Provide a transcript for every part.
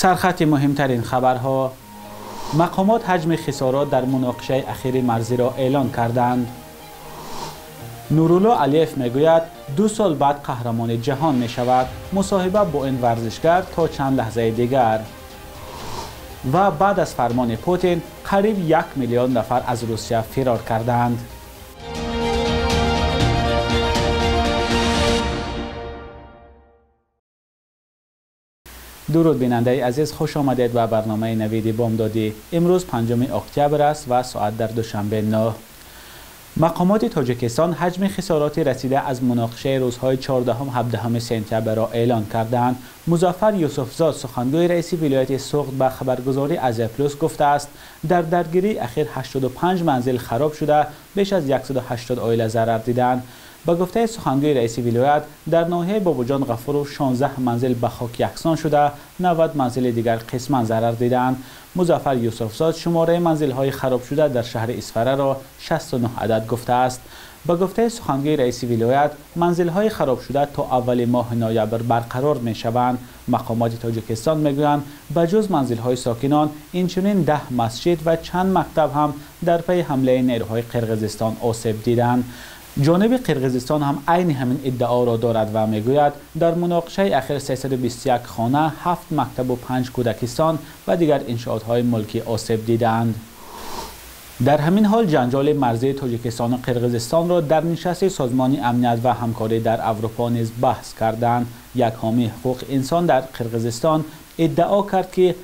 Сархати муҳимтарин хабарҳо. Мақомот ҳаҷми хисорот дар муноқишаи ахири марзиро эълон карданд. Нурулло Алиев мегӯяд, 2 сол баъд қаҳрамони ҷаҳон мешавад. Мусоҳиба бо ин варзишгар то чанд лаҳзаи дигар. Ва баъд аз фармони Путин қариб 1 миллион нафар аз Русия фирор карданд. Дуруд бинандаи азиз, хуш омадед ба барномаи навиди бомдодӣ. Имрӯз 5 октябр аст ва соат дар Душанбе 9. Мақомоти Тоҷикистон ҳаҷми хисороти расида аз муноқишаи рӯзҳои 14-17 сентябрро эълон карданд. Музаффар Юсуфзод, сухангӯи раиси вилояти Суғд, ба хабаргузорӣ Азия Плюс гуфтааст, дар даргирии ахир 85 манзил хароб шуда, беш аз 180 оила зарар диданд. Ба гуфтаи сухангӯи раиси вилоят, дар ноҳияи Бобоҷон Ғафуров 16 манзил ба хок яксон шуда, 90 манзили дигар қисман зарар диданд. Музаффар Юсуфзод шумораи манзилҳои харобшуда дар шаҳри Исфараро 69 адад гуфтааст. Ба гуфтаи сухангӯи раиси вилоят, манзилҳои харобшуда то аввали моҳи ноябр барқарор мешаванд. Мақомоти Тоҷикистон мегӯянд, ба ҷуз манзилҳои сокинон, инчунин 10 масҷид ва чанд мактаб ҳам дар пайи ҳамлаи нерӯҳои Қирғизистон осеб диданд. Ҷониби Қирғизистон ҳам айни ҳамин иддаоро дорад ва мегӯяд, дар муноқишаи ахир 321 хона, 7 мактабу 5 кӯдакистон ва дигар иншоотҳои мулкӣ осеб дидаанд. Дар ҳамин ҳол ҷанҷоли марзии Тоҷикистону Қирғизистонро дар нишасти Созмони амният ва ҳамкорӣ дар Аврупо низ баҳс карданд. Як ҳомии ҳуқуқи инсон дар Қирғизистон иддао кард, ки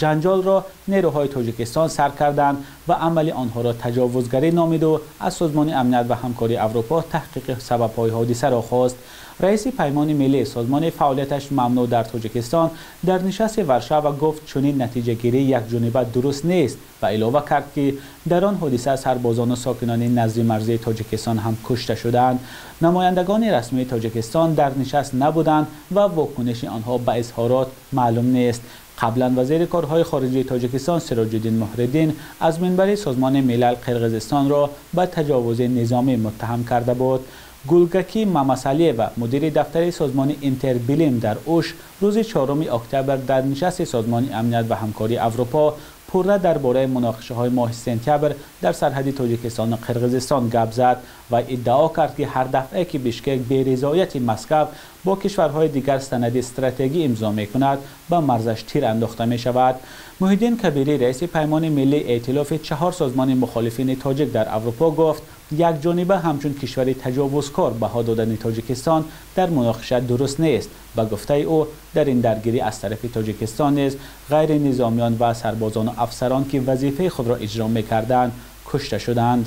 ҷанҷолро нерӯҳои Тоҷикистон сар карданд ва амали онҳоро таҷовузгарӣ номиду аз Созмони амният ва ҳамкории Аврупо таҳқиқи сабабҳои ҳодисаро хост. Раиси Паймони миллӣ, созмони фаъолияташ мамнӯъ дар Тоҷикистон, дар нишасти Варшава гуфт, чунин натиҷагирӣ якҷониба дуруст нест ва илова кард, ки дар он ҳодиса сарбозону сокинони назди марзии Тоҷикистон ҳам кушта шуданд. Намояндагони расмии Тоҷикистон дар нишаст набуданд ва вокуниши онҳо ба изҳорот маълум нест. Қаблан вазири корҳои хориҷии Тоҷикистон Сироҷиддин Муҳриддин аз минбари Созмони Милал Қирғизистонро ба таҷовузи низомӣ муттаҳам карда буд. Гулгаки Мамасалиева, мудири дафтари созмони Интербилим дар Уш, рӯзи 4 октябр дар нишасти Созмони амният ва ҳамкории Аврупо пурра дар бораи муноқишаҳои моҳи сентябр дар сарҳади Тоҷикистону Қирғизистон гап зад ва иддао кард, ки ҳар дафъае ки Бишкек беризояти Москав бо кишварҳои дигар санади стратегӣ имзо мекунад, ба марзаш тир андохта мешавад. Муҳиддин Кабирӣ, раиси Паймони миллии эътилофи 4 созмони мухолифини тоҷик дар Аврупо, гуфт, якҷониба ҳамчун кишвари таҷовузкор баҳо додани Тоҷикистон дар муноқиша дуруст нест. Ба гуфтаи ӯ, дар ин даргирӣ аз тарафи Тоҷикистон низ ғайринизомиён ва сарбозону афсарон, ки вазифаи худро иҷро мекарданд, кушта шуданд.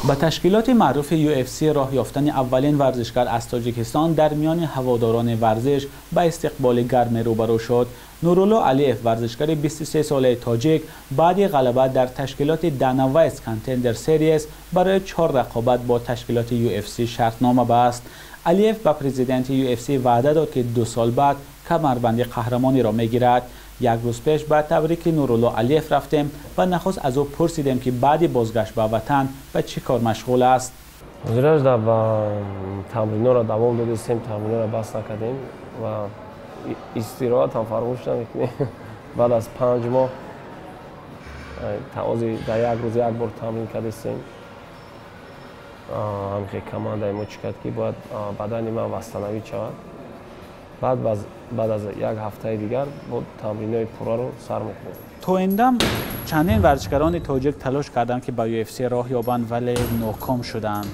Ба ташкилоти маъруфи UFC роҳ ёфтани аввалин варзишгар аз Тоҷикистон дар миёни ҳаводорони варзиш ба истиқболи гарме рӯбарӯ шуд. Нурулло Алиев, варзишгари 23-солаи тоҷик, баъди ғалаба дар ташкилоти Dana White Contender Series барои 4 рақобат бо ташкилоти UFC шартнома баст. Алиев ба президенти UFC ваъда дод, ки 2 сол баъд камарбанди қаҳрамониро мегирад. Як рӯз пеш ба табрики Нурулло Алиев рафтем ва нахуст аз ӯ пурсидем, ки баъди бозгашт ба ватан ба чӣ кор машғул аст. Ҳозираш ба тамринҳоро давом додистем, тамринҳоро бас накардем ва истироҳат ҳам фаромӯш намекунем. Баъд аз 5 моҳ ҳозир дар як рӯз як бор тамрин кардистем. Ҳамхе командаи мо чӣ кард, ки бояд бадани ман восстановить шавад. Баъд аз як ҳафтаи дигар бо тамринҳои пурраро сар мекунем. То ин дам чандин варзишгарони тоҷик талош карданд, ки ба UFC роҳ ёбанд, вале ноком шуданд.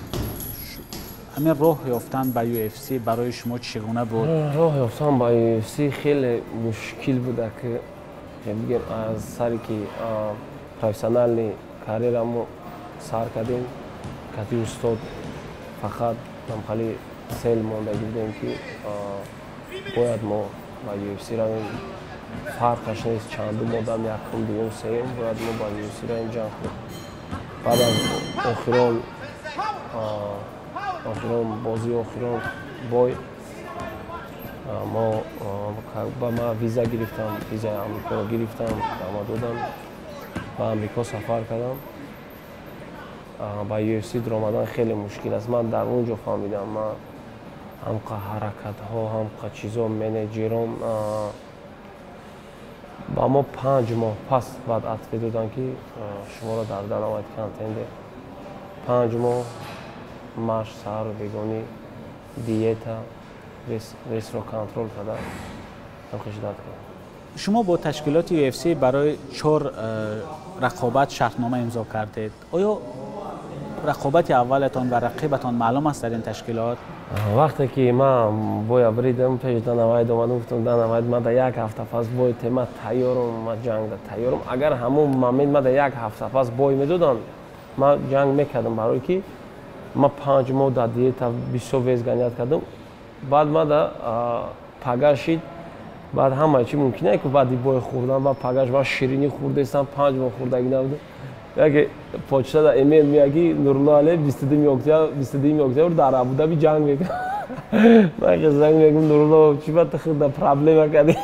Ҳамин роҳ ёфтан ба UFC барои шумо чӣ гуна буд? Роҳ ёфтан ба UFC хеле мушкил буда, ки бигем аз саре ки профессионални карьерамо сар кардем, кати устод фақат ҳамхали сел мондагӣ будем, ки бояд мо ба UFC равем. Фарқаш нест чандум одам, якум, дуюм, сеюм, бояд мо ба UFC равем ҷанг кунем. Баъд аз охирон бозӣ, охирон бой мо ба ма виза гирифтам, визаи Амрикоро гирифтам, ба ма додам, ба Амрико сафар кардам. Ба UFC даромадан хеле мушкил аст. Ман дар он ҷо фаҳмидам, ман ҳамқа ҳаракатҳо, ҳамқа чизо, менеҷером Ба мо 5 моҳ пас баъд ответ доданд, ки шуморо дар Дана Вайт contender. 5 моҳ машқ, саҳару бегонӣ, диета, весро контрол карда хиждат кард. Шумо бо ташкилоти UFC барои 4 рақобат шартнома имзо кардед. Оё рақобати аввалатон ва рақибатон маълум аст дар ин ташкилот? Вақте ки ман боя бридам, пеш Дана Вайт омадам, гуфтам Дана Вайт, ман дар як ҳафта пас бой те, ман тайёрам, ман ҷангда тайёрам. Агар ҳамон момент ман дар як ҳафта пас бой медоданд, ман ҷанг мекардам, барое ки ман 5 моҳ дар диета бисёр вес гонять кардам. Баъд ман да пага шид, баъд ҳама чи мумкин е ки баъди бой хӯрдан, баъд пагаш ман ширинӣ хӯрдестам, 5 моҳ хӯрдагӣ набудам. Яке почта да эмейл меяд, ки Нурулло Алиев 22 октябр дар Абудаби ҷанг мекунад. Ман ки занг мегӯм, Нурулло, чӣ ба ту худа проблема кардӣ?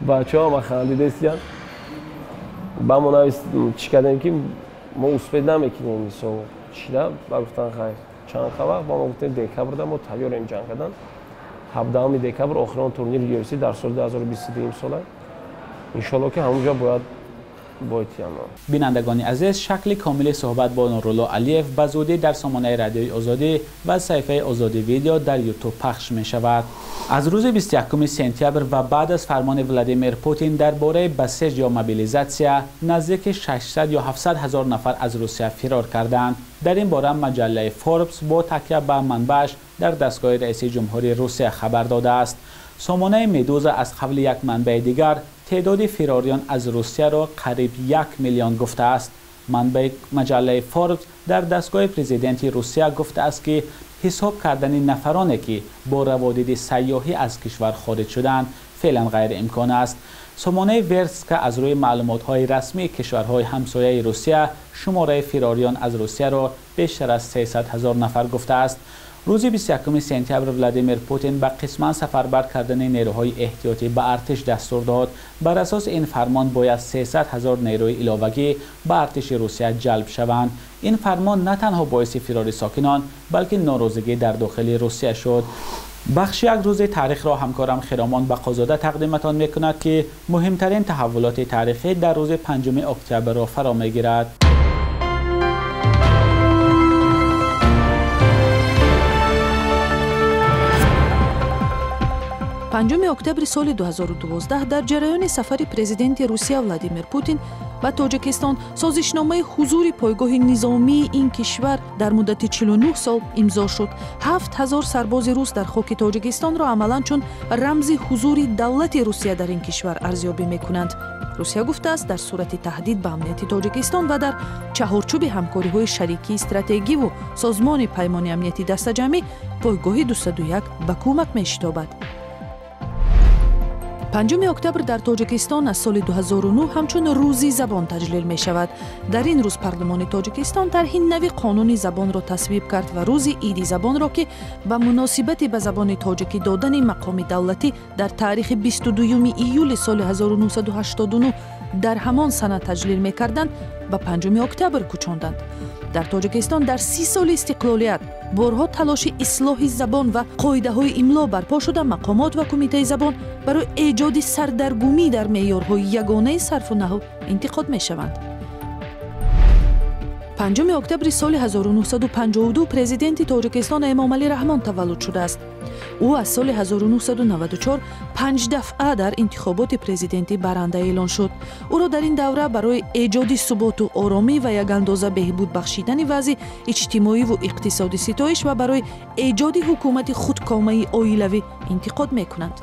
Бачаҳо ҳама хандидестиянд. Ба мо навис чӣ кардем, ки мо успеть намекунем, мисол чида, ба гуфтан хайр, чанд вақт ба мо гуфтем декабрда мо тайёрем ҷанг кардан. 17 декабр охирон турнири UFC дар соли 2022 сола. Иншолло ки ҳамонҷо бояд бойтиям. Бинандагони азиз, шакли комили суҳбат бо Нурулло Алиев ба зудӣ дар сомонаи Радиои Озодӣ ва саҳифаи Озодӣ видео дар Ютуб пахш мешавад. Аз рӯзи 21 сентябр ва баъд аз фармони Владимир Путин дар бораи басеҷ ё мобилизатсия наздики 600 ё 700 ҳазор нафар аз Русия фирор карданд. Дар ин бора маҷаллаи Форбс бо такя ба манбааш дар дастгоҳи раиси ҷумҳури Русия хабар додааст. Сомонаи Медуза аз қавли як манбаи дигар теъдоди фирориён аз Русияро қариб 1 миллион гуфтааст. Манбаи маҷаллаи Форбс дар дастгоҳи президенти Русия гуфтааст, ки ҳисоб кардани нафароне, ки бо раводиди сайёҳӣ аз кишвар хориҷ шуданд, феълан ғайриимкон аст. Сомонаи Верстка аз рӯи маълумотҳои расмии кишварҳои ҳамсояи Русия шумораи фирориён аз Русияро бештар аз 300 ҳазор нафар гуфтааст. Рӯзи 21 сентябр Владимир Путин ба қисман сафарбар кардани нерӯҳои эҳтиётӣ ба артиш дастур дод. Бар асоси ин фармон бояд 300 ҳазор нерӯи иловагӣ ба артиши Русия ҷалб шаванд. Ин фармон на танҳо боиси фирори сокинон, балки норозигӣ дар дохили Русия шуд. Бахши як рӯзи таърихро ҳамкорам Хиромон Бақозода тақдиматон мекунад, ки муҳимтарин таҳаввулоти таърихӣ дар рӯзи 5 октябрро фаро мегирад. Панҷуми октябри соли 2012 дар ҷараёни сафари президенти Русия Владимир Путин ба Тоҷикистон созишномаи ҳузури пойгоҳи низомии ин кишвар дар муддати 49 сол имзо шуд. 7000 сарбози рус дар хоки Тоҷикистонро амалан чун рамзи ҳузури давлати Русия дар ин кишвар арзёбӣ мекунанд. Русия гуфтааст, дар сурати таҳдид ба амнияти Тоҷикистон ва дар чаҳорчӯби ҳамкориҳои шарикии стратегиву созмони паймони амнияти дастаҷамъӣ пойгоҳи 201 ба кӯмак мешитобад. 5 октябр дар Тоҷикистон аз соли 2009 ҳамчун рӯзи забон таҷлил мешавад. Дар ин рӯз парлумони Тоҷикистон тарҳи нави қонуни забонро тасвиб кард ва рӯзи иди забонро, ки ба муносибати ба забони тоҷикӣ додани мақоми давлатӣ дар таърихи 22 июли соли 1989 дар ҳамон сана таҷлил мекарданд, ба 5 октябр кӯчонданд. Дар Тоҷикистон дар 30 соли истиқлолият борҳо талоши ислоҳи забон ва қоидаҳои имло барпо шуда, мақомот ва кумитаи забон барои эҷоди сардаргумӣ дар меъёрҳои ягонаи сарфу наҳв интиқод мешаванд. 5 октябри соли 1952 президенти Тоҷикистон Эмомалӣ Раҳмон таваллуд шудааст. Ӯ аз соли 1994 5 дафъа дар интихоботи президентӣ баранда эълон шуд. Ӯро дар ин давра барои эҷоди суботу оромӣ ва ягандоза беҳбуд бахшидани вазъи иҷтимоиву иқтисодӣ ситоиш ва барои эҷоди ҳукумати худкомаи оилавӣ интиқод мекунанд.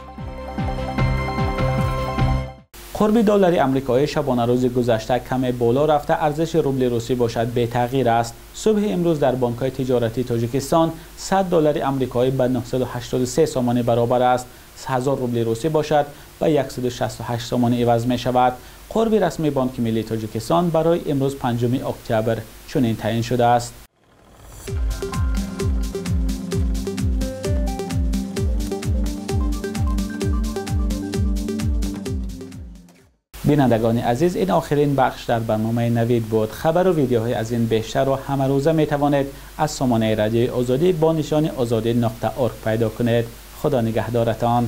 Қурби доллари амрикоӣ шабонарӯзи гузашта каме боло рафта, арзиши рубли русӣ бошад бетағйир аст. Субҳи имрӯз дар бонкҳои тиҷоратии Тоҷикистон 100 доллари амрикоӣ ба 983 сомонӣ баробар аст. 1000 рубли русӣ бошад ба 168 сомонӣ иваз мешавад. Қурби расмии Бонки миллии Тоҷикистон барои имрӯз 5 октябр чунин таъин шудааст. Бинандагони азиз, ин охирин бахш дар барномаи Навид буд. Хабару видеоҳои аз ин бештарро ҳамарӯза метавонед аз сомонаи Радиои Озодӣ бо нишони ozodi.org пайдо кунед. Худо нигаҳдоратон.